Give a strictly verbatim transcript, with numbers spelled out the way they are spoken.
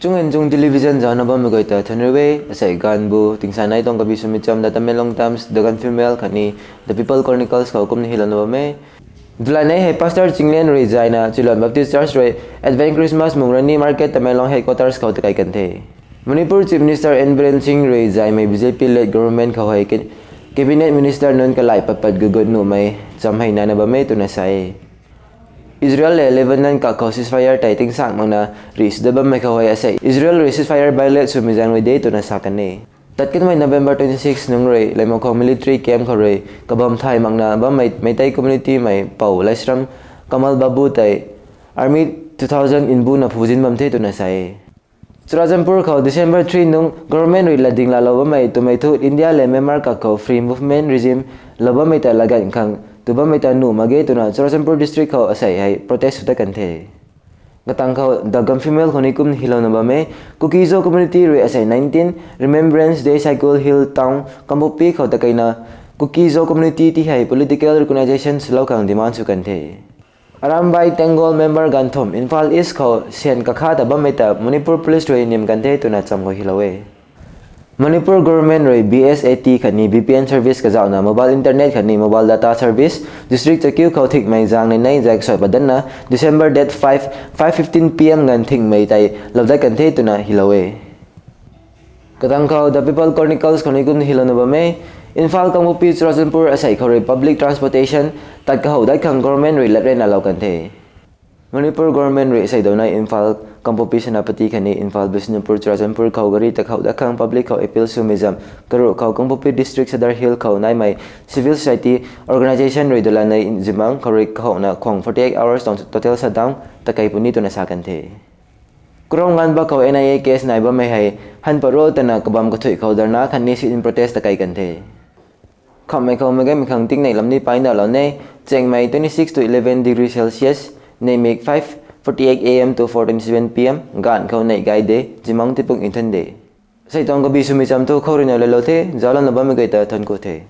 Chungin Chung Television zaucna bammei guay ta thuanc riu e. Asei ganvbu tingsaenei tuang kabi swmei cham The Tamenglong Times, The Gaanphiu Mail khatni The People Chronicles khou kumna hilouna bam e. Dulanei hei Pastor Chinglen rui zayna Chulon Baptist Church rui Advent Christmas Mungrani Market Tamenglong Headquarters khou takei kan the. Manipur Chief Minister N Biren Singh rui zaymei B J P led government khou hei Cabinet Minister nunc kalai patpat gugut nuhmei cham hei naina bam e twna sa e. Israel le Lebanon kak khou ceasefire tei tingsak makna rih swdat bammei khou hei asei Israel rui ceasefire violate swmei zaeng rui de twna sa kan e. Tat kanmei November twenty six nunc rui Laimou khou military camp khou rui kabam thay makna bammei Meitei community mei pou Laisram Kamal Babu tei army two thousand mbuna phuzin bam the twna sa e. Churachandpur khou December three nung government rui latding laalou bammei twmei thu India le Myanmar kak khou free movement regime lou bammei ta laganv khang tu bammei ta nuh mak ge twna Churachandpur district khou asei hei protest sw tat kan the. Katang khou The Gaanphiu Mail khou ni kumna hilouna bam e, Kuki-Zo community rui asei nineteen Remembrance Day Saikul Hill Town Kangpokpi khou takeina Kuki-Zo community ti hei political recognition swlou khang demand sw kan the. Arambai Tenggol member ganthumh Imphal East khou syan kakha ta bammei ta Manipur Police rui nim kan the twna cham khou hilou e. Manipur government rui B S A T khatni V P N service kazauhna mobile internet khatni mobile data service district chakiu khou thingmei zaeng nei nei zak soi padanna December date five, five fifteen P M ganv thingmei tei lou dat kan the twna hilou e. Katang khou The People Chronicles khou ni kumna hilouna bam e, Imphal, Kangpokpi, Churachandpur asei khou rui public transportation tat kahou dat khang government rui latrena lou kan the. Manipur government rui asei dauna Imphal, Kangpokpi, Senapati khatni Imphal, Bishnupur, Churachandpur khou gari tat kahou dat khang public khou appeal swmei zam karuh khou Kangpokpi district Sadar Hill khou naimei civil society organisation rui dalanei zimang khou rui kahouna khwang forty eight hours tuang total shutdown takei puni twna sa kan the. Kurong ganv ba khou N I A case nai bammei hei han paro twna kabam kathuih khou dharna khatni sit-in protest takei kan the. Khamhmei khou meic gaymei khang tingnei lam ni paina lou ne, chengmei twenty six to eleven degree Celsius, neimik five forty eight A M to four twenty seven P M, ganv khou neih gay de, zimang tipuk nthan de. Sei tuang kabi swmei cham thu khou ruina lelou the, zauclouna bammei guay ta thuanc ku the.